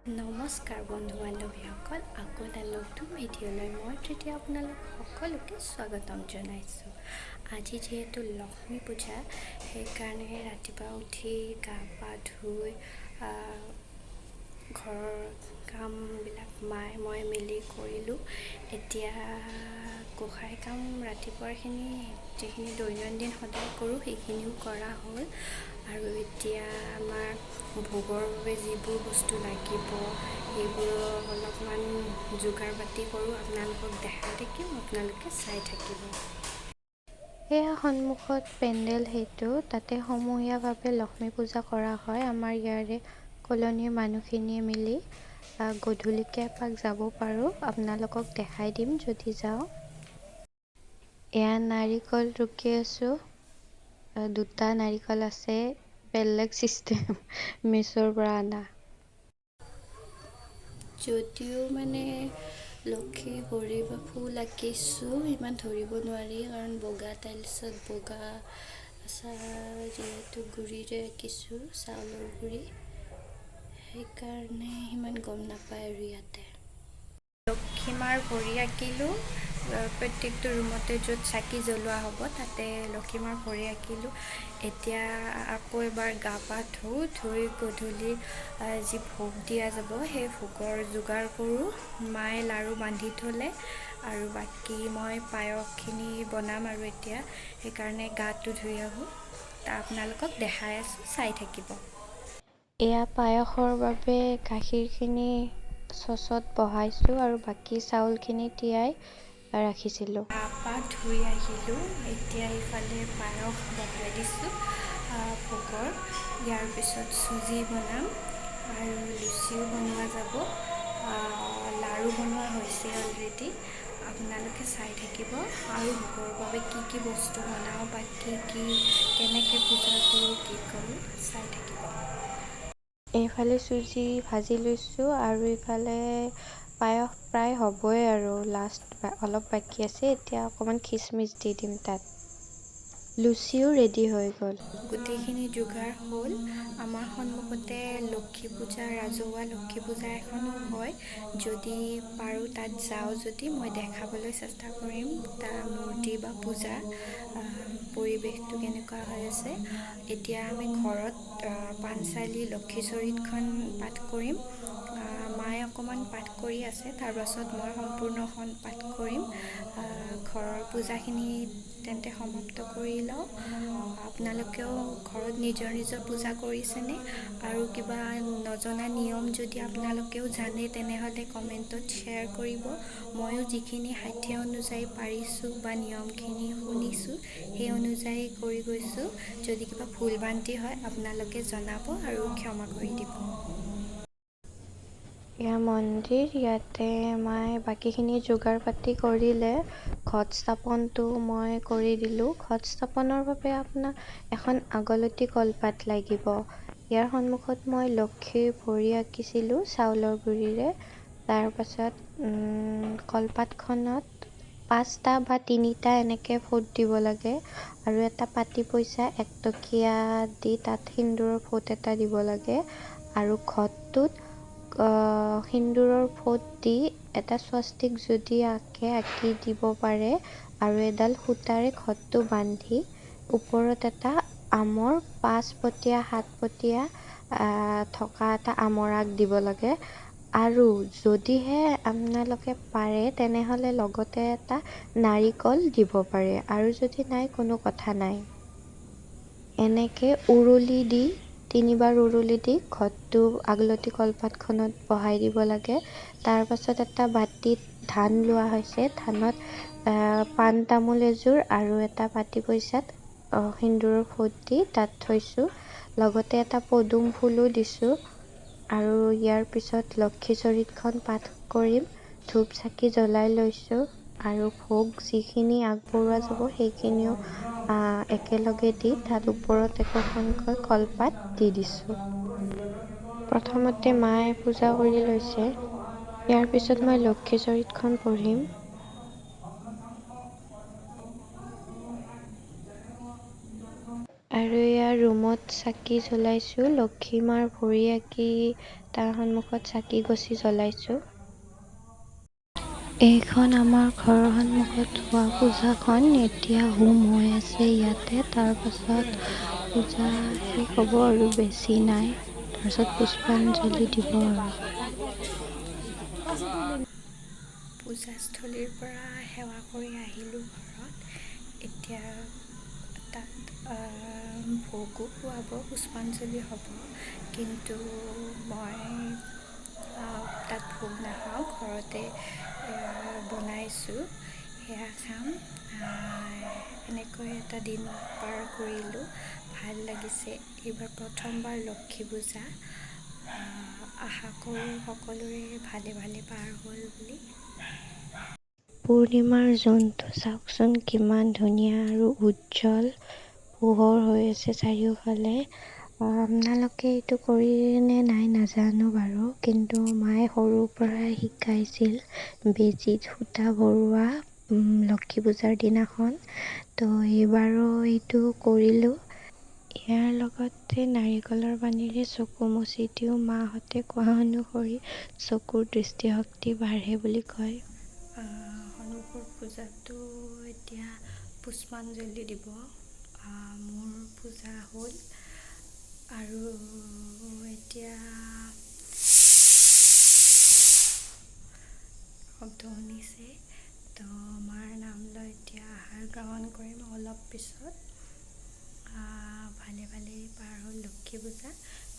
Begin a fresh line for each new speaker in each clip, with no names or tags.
নমস্কাৰ বন্ধু বান্ধৱীসকল, আকৌ এটা নতুন ভিডিঅ'লৈ মই তেতিয়া আপোনালোক সকলোকে স্বাগতম জনাইছোঁ। আজি যিহেতু লক্ষ্মী পূজা, সেইকাৰণে ৰাতিপুৱা উঠি গা পা ধুই ঘৰৰ কামবিলাক মায়ে মই মিলি কৰিলোঁ। এতিয়া গোঁসাই কাম ৰাতিপুৱাৰখিনি যিখিনি দৈনন্দিন সদায় কৰোঁ, সেইখিনিও কৰা হ'ল আৰু এতিয়া আমাৰ ভোগৰ বাবে যিবোৰ বস্তু লাগিব, সেইবোৰৰ অলপমান যোগাৰ পাতি কৰোঁ। আপোনালোকক দেখাই থাকিম, আপোনালোকে চাই থাকিব।
সেয়া সন্মুখত পেণ্ডেল, সেইটো তাতে সমূহীয়াভাৱে লক্ষ্মী পূজা কৰা হয়। আমাৰ ইয়াৰে কলনীৰ মানুহখিনিয়ে মিলি গধূলিকে এপাক যাব পাৰোঁ, আপোনালোকক দেখাই দিম যদি যাওঁ। এয়া নাৰিকল ৰুকি আছোঁ। দুটা নাৰিকল আছে, বেলেগ চিষ্টেম, মিছ'ৰ পৰা আনা।
যদিও মানে লক্ষী ভৰি বা ফুল আঁকিছোঁ, ইমান ধৰিব নোৱাৰি, কাৰণ বগা টাইলছত বগা যিহেতু গুড়িৰে আঁকিছোঁ, চাউলৰ গুড়ি, সেইকাৰণে সিমান গম নাপায়। আৰু ইয়াতে লক্ষী মাৰ ভৰি আঁকিলোঁ। প্ৰত্যেকটো ৰুমতে য'ত চাকি জ্বলোৱা হ'ব, তাতে লক্ষী মাৰ ভৰি আঁকিলোঁ। এতিয়া আকৌ এবাৰ গা পা ধুওঁ, ধুই গধূলি যি ভোগ দিয়া যাব, সেই ভোগৰ যোগাৰ কৰোঁ। মায়ে লাড়ু বান্ধি থ'লে আৰু বাকী মই পায়সখিনি বনাম আৰু এতিয়া সেইকাৰণে গাটো ধুই আহোঁ। আপোনালোকক দেখাই আছোঁ, চাই থাকিব।
এয়া পায়সৰ বাবে গাখীৰখিনি চচত বহাইছোঁ আৰু বাকী চাউলখিনি তিয়াই ৰাখিছিলোঁ।
গা পা ধুই আহিলোঁ। এতিয়া ইফালে পায়স বহাই দিছোঁ ভোগৰ। ইয়াৰ পিছত চুজি বনাম আৰু লুচিও বনোৱা যাব। লাড়ু বনোৱা হৈছে অলৰেডি। আপোনালোকে চাই থাকিব আৰু ভোগৰ বাবে কি কি বস্তু বনাওঁ বা কি কি কেনেকৈ পূজা কৰোঁ, কি কৰোঁ, চাই থাকিব।
এইফালে চুজি ভাজি লৈছোঁ আৰু ইফালে পায়স প্ৰায় হ'বই আৰু লাষ্ট অলপ বাকী আছে। এতিয়া অকণমান খিচমিচ দি দিম তাত। লুচিও ৰেডি হৈ গ'ল।
গোটেইখিনি যোগাৰ হ'ল। আমাৰ সন্মুখতে লক্ষী পূজা, ৰাজহুৱা লক্ষী পূজা এখনো হয়। যদি পাৰোঁ তাত যাওঁ যদি মই দেখাবলৈ চেষ্টা কৰিম তাৰ মূৰ্তি বা পূজা পৰিৱেশটো কেনেকুৱা হৈ আছে। এতিয়া আমি ঘৰত পাঞ্চালী লক্ষী চৰিতখন পাঠ কৰিম। মায়ে অকণমান পাঠ কৰি আছে, তাৰপাছত মই সম্পূৰ্ণখন পাঠ কৰিম। ঘৰৰ পূজাখিনি তেন্তে সমাপ্ত কৰি লওঁ। আপোনালোকেও ঘৰত নিজৰ নিজৰ পূজা কৰিছেনে? আৰু কিবা নজনা নিয়ম যদি আপোনালোকেও জানে, তেনেহ'লে কমেণ্টত শ্বেয়াৰ কৰিব। ময়ো যিখিনি সাধ্য অনুযায়ী পাৰিছোঁ বা নিয়মখিনি শুনিছোঁ, সেই অনুযায়ী কৰি গৈছোঁ। যদি কিবা ভুল ভ্ৰান্তি হয়, আপোনালোকে জনাব আৰু ক্ষমা কৰি দিব।
এয়া মন্দিৰ, ইয়াতে মায়ে বাকীখিনি যোগাৰ পাতি কৰিলে। ঘট স্থাপনটো মই কৰি দিলোঁ। ঘট স্থাপনৰ বাবে আপোনাক এখন আগলতি কলপাত লাগিব। ইয়াৰ সন্মুখত মই লক্ষীৰ ভৰি আঁকিছিলোঁ চাউলৰ গুড়িৰে। তাৰপাছত কলপাতখনত পাঁচটা বা তিনিটা এনেকৈ ফোঁট দিব লাগে আৰু এটা পাতি পইচা 1 টকীয়া দি তাত সেন্দূৰৰ ফোঁট এটা দিব লাগে আৰু ঘটটোত সেন্দূৰৰ ফোঁট দি এটা স্বস্তিক যদি আঁকে, আঁকি দিব পাৰে আৰু এডাল সূতাৰে ঘটটো বান্ধি ওপৰত এটা আমৰ পাঁচপতীয়া সাতপতীয়া থকা এটা আমৰ আগ দিব লাগে আৰু যদিহে আপোনালোকে পাৰে, তেনেহ'লে লগতে এটা নাৰিকল দিব পাৰে আৰু যদি নাই, কোনো কথা নাই। এনেকৈ উৰুলি দি, তিনিবাৰ উৰুলি দি ঘটটো আগলতি কলপাতখনত বহাই দিব লাগে। তাৰপাছত এটা বাতিত ধান লোৱা হৈছে। ধানত পাণ তামোল এযোৰ আৰু এটা পাতি পইচাত সেন্দূৰৰ ফোঁট দি তাত থৈছোঁ। লগতে এটা পদুম ফুলো দিছোঁ আৰু ইয়াৰ পিছত লক্ষী চৰিতখন পাঠ কৰিম। ধূপ চাকি জ্বলাই লৈছোঁ আৰু ভোগ যিখিনি আগবঢ়োৱা যাব, সেইখিনিও একেলগে দি তাত ওপৰত একোখনকৈ কলপাত দি দিছোঁ। প্ৰথমতে মায়ে পূজা কৰি লৈছে। ইয়াৰ পিছত মই লক্ষী চৰিতখন পঢ়িম। আৰু এয়া ৰুমত চাকি জ্বলাইছোঁ। লক্ষী মাৰ ভৰি আঁকি তাৰ সন্মুখত চাকি গছি জ্বলাইছোঁ। এইখন আমাৰ ঘৰৰ সন্মুখত হোৱা পূজাখন। এতিয়া হোম হৈ আছে ইয়াতে। তাৰপাছত পূজা শেষ হ'ব আৰু, বেছি নাই। তাৰপাছত পুষ্পাঞ্জলি দিব আৰু।
পূজাস্থলীৰ পৰা সেৱা কৰি আহিলোঁ ঘৰত। এতিয়া তাত ভোগো খুৱাব, পুষ্পাঞ্জলি হ'ব, কিন্তু মই তাত ভোগ নাখাওঁ, ঘৰতে বনাইছোঁ, সেয়া খাম। এনেকৈ এটা দিন পাৰ কৰিলোঁ, ভাল লাগিছে। এইবাৰ প্ৰথমবাৰ লক্ষী পূজা। আশা কৰোঁ সকলোৰে ভালে ভালে পাৰ হ'ল বুলি।
পূৰ্ণিমাৰ জোনটো চাওকচোন, কিমান ধুনীয়া আৰু উজ্জ্বল পোহৰ হৈ আছে চাৰিওফালে। আপোনালোকে এইটো কৰিনে নাই নাজানো বাৰু, কিন্তু মায়ে সৰুৰ পৰাই শিকাইছিল বেজীত সূতা ভৰোৱা লক্ষী পূজাৰ দিনাখন। তো এইবাৰো এইটো কৰিলোঁ। ইয়াৰ লগতে নাৰিকলৰ পানীৰে চকু মচি দিওঁ। মাহঁতে কোৱা অনুসৰি চকুৰ দৃষ্টিশক্তি বাঢ়ে বুলি কয়।
সন্মুখৰ পূজাটো এতিয়া পুষ্পাঞ্জলি দিব। মোৰ পূজা হ'ল আৰু এতিয়া শব্দ শুনিছে। তো মাৰ নাম লৈ এতিয়া আহাৰ গ্ৰহণ কৰিম অলপ পিছত। ভালে ভালেই পাৰ হ'ল লক্ষী পূজা।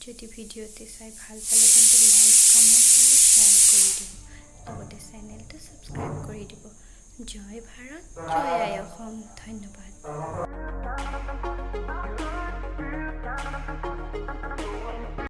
যদি ভিডিঅ'টি চাই ভাল পালে তেন্তে লাইক, কমেণ্ট আৰু শ্বেয়াৰ কৰি দিব, লগতে চেনেলটো ছাবস্ক্ৰাইব কৰি দিব। জয় ভাৰত, জয় আই অসম। ধন্যবাদ।